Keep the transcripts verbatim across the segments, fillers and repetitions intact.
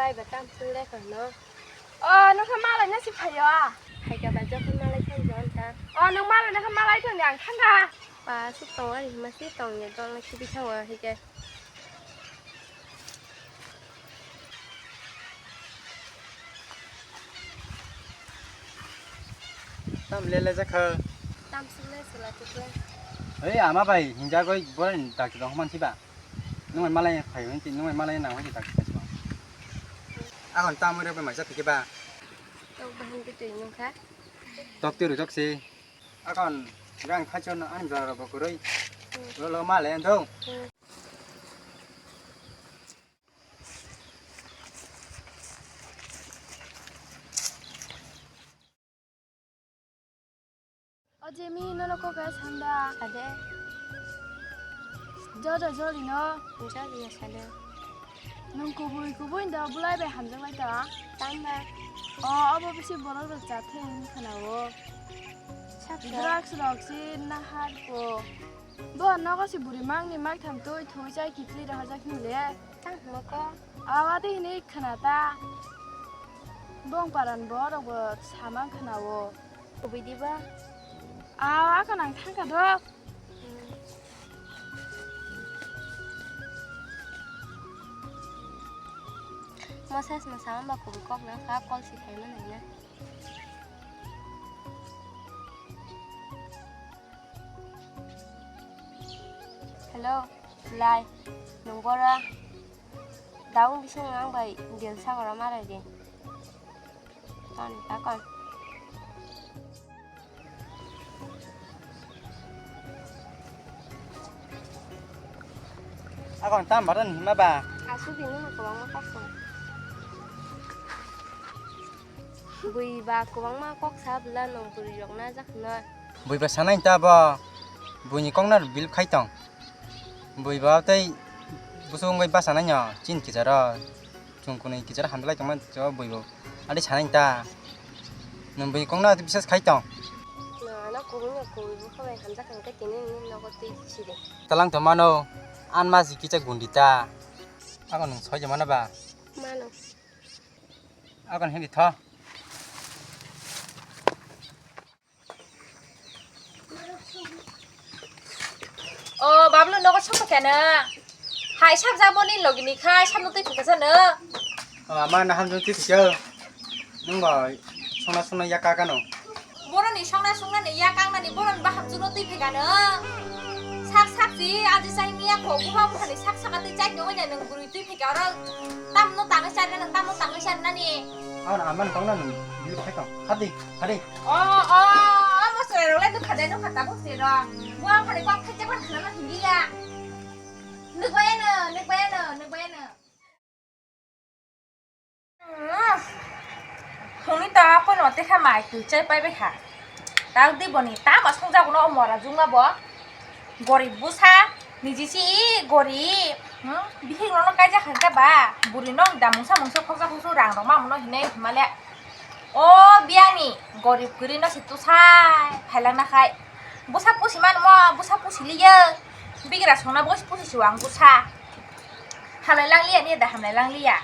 Eba tam sung le kono. O, nokha malai na si phayo a. Hai ka ba jokhon malai thang jon ta. O, nung malai nokha malai thang ang thang ga. Pa suk tong ani ma si tong ye dol na si bi thang wa hai ke. Tam lele jakha. Tam sile sila tukle. Ei ama bai hinja goi bolen dakti dong man thiba. Nung bai malai phai hon ti nung bai malai nang hon ti dakti phai. Akon tam re bai maisa thike ba. Tok bahan ke tui nung kha. Tok ti rujak si. Akon rang khacho no an jara bo kuroi. Lo lo malai an dong. O Jemi, nono kok hai sanda. Sade. Jojo joli no. Joli ya sade. Nung kubui kubui da bulai bai hamjak lai ta. Tamba. O, abo bisi borok rok cha theng khana o. Drugs rok si nahar ko. Bo nogo si buri mangni maktham twi thwi chai kitli rohorjak hini le. Tang hwnba ko? Awa de hini khna ta. Bong paran borok bo samang khna o. Kubui di ba? Awa ko nang thang ka do. Mosas mosama ba kubui kok na kha kol si khai manai na. Hello, Lai, nung bora daung bising ang bai deal sa ora marai de. Ton, takon. Akon tam baran hima ba? Asu bini ha kwbangma kok song. Bui ba kwbangma kok sa bwla nung bwrwi rok na jak na. Bui ba sanai ta bo, buini kok na bil khai tong. Bui ba tei busu wngwi basa nai no chin kicharo. Chung kunui kicharo hamjak lai tongma cho bui bo. Adi sanai ta. Nung bui kok na bisas khai tong. No, ano kubui no kubui bo khabai hamjak khan khe tini ni nogo tei sidi. Talang to mano, an ma si kicha gundi ta. Ako nung soi mano ba? Mano. Ako hindi tho. O Bablu nogo sokha khe no. Hai sak jabo ni logi ni khai sak no twi phika sa no. O ama na hamjong twi phika. Nung ba songna songna ya ka kano. Boroni songna songna ni ya kang nani boroni baham juno twi phika no. Sak sak si aji chai miya kho buha buha ni sak sak twi chai no oina nung buri twi phika oro. Tam no tangwi chai nani tam no tangwi chai nani. Ano ama ni kok na nung bil khai tong. Hadi hadi. O, o, o, mosra rok lai nukha de, nukha tabuk se rok. Buang phani kok thai chakla khna no hinliya. Nukbaya no, nukbaya no, nukbaya no. Hwnwi ta kono tekha mai twi chai pai bai kha. Ta di boni tama songjago no o mora jungma bo. Gorib busa, niji si gorib, hmm? Bihik nono kaijak hwnkhe ba, buri no da mungsa mungsa khoksa khoksu rang rok ma mano hinwi himale. O biyangni gorib kwrwi no se tusai phailak na khai. Busa pusi mano mo, busa pusi liyo. Bigra songna busi pusi si wang busa. Hamlai lang liya ni da hamlai lang liya.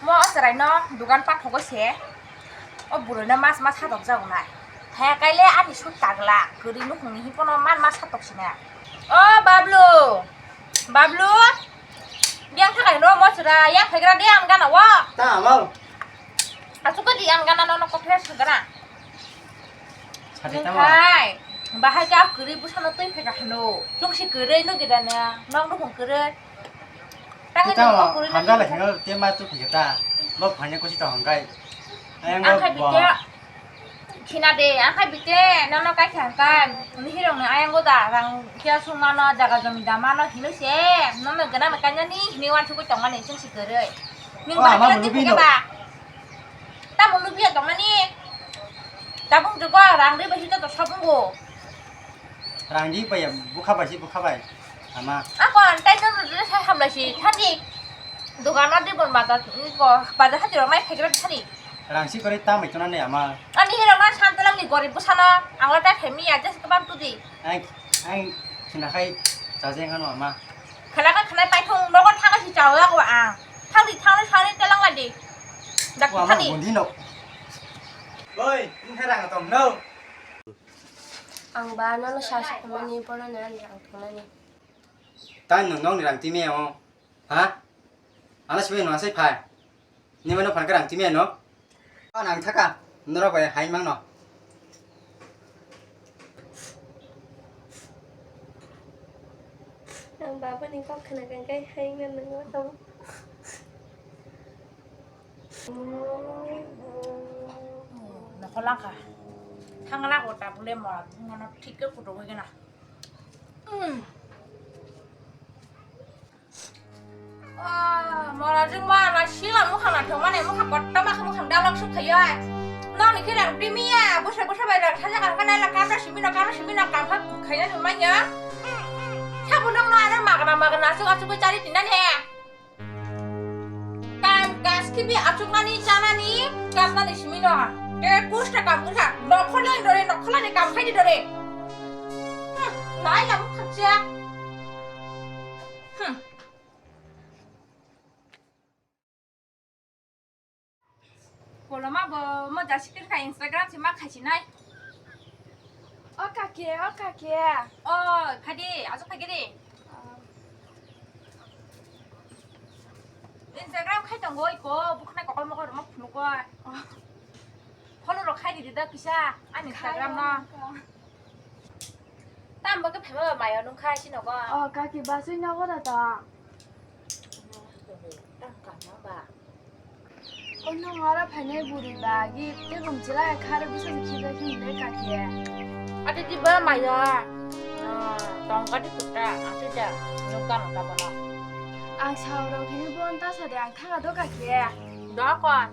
Mo o chwrai no dugan pathogwi se. O bwrwi no mas mas hadok jago nai. Thaya kaile ani sut tagla. Kwrwi nukhung ni hipono man mas hadok sina. O Bablu. Bablu. Biyang thakai no mo chwrai ya phaigra de ang gana o. Ta amo. Achuka di ang gana no no kokre sagra. Sadi tamo. Hai. Bahai ka kwrwi bwsano twi phaika hano. Chungsi kwrwi no gidana. Nong nukhung kwrwi. Tangwi kita nung mo kok kurui hamjak lai nang. Sino te ma tu khita. Bo phanya kusi to hangkai. Ayang ang bo khai bo. Bite khina de, ang khai bite nono kai kha hangkai. Ni hirong ni ayang go da rang kya sung mano jaga jomi da mano hinui se. Nono gana na kanya ni hini wan sukui tong mani sung si kwrwi. Ning oh, ba ama kira mulu tini bino. Ba. Tamo lubiya tongmani. Tabung jugo rang ri bai hita to sabung go. Rang ri bai bukha bai si bukha bai. Ama. Ako antai no no sai hamlai si thani. Dogan no di bon baja ko baja hati rok nai phaigra thani. Rang si kori ta mai tona ne ama. Ani hero na santalang ni gorib busana. Angla ta phemi ya jas kebam tudi. Ang ang sinakai jajeng ano ama. Khala ka khanai paithung nogo thanga si chawa ko ang. Thang di thang sari telang la di. Dak Wama thani. Bundi no. Oi, nung khe rang tong no. Ang ba nono sa sa khamani porani ani rang thangnani. Tani nung nong ni rang timi o. Ha? Ano sibai nung asai phai. Ni mano phan ka rang timi no. Ano ang thaka. Norok bai hai mang no. Ang baba ni kok khna kang kai hai ngan nang tong. Nokholangkha. Thangla ko tabule mora thungmano thik khe kutung gana. Hmm. Ah, mora jingma na sila mukha na thoma ne mukha kotta ma mukha dalok suk khayo. Noni khe rang timi ya, busa busa bai rang saja kan kana la kata simi na kata simi na kam kha khaya ni manya. Sabu nong na ana magna magna suk asuk chari tinani. Kam gas kibi achukmani chanani kasnani simino. Te kusta kam wngkha. Nokholni dore, nokholni kam khaini dore. Hmm, nai lam khakcha. Hmm. Koloma bo mo jasikir kha Instagram si ma khaisinai. O kaki, o kaki. O, phadi, ajo phagi di. Instagram khai tongo iko, bukhnai kokol mokol rwma phunugo. Follow rok khai di da kisa, ani Instagram no. Tam bagwi phaiba mayo nung khai sinogo. O kaki basui nogo da tong. Tam kana ba. Ono ngora phainai buri ba, gi tegum chila khare bisa khiba khim de kaki. Ati di ba maya. Ah, tong kati kuta, ati da. Nukam ka bono. Ang saurok hini bon ta sade ang thanga do kaki. Do kon.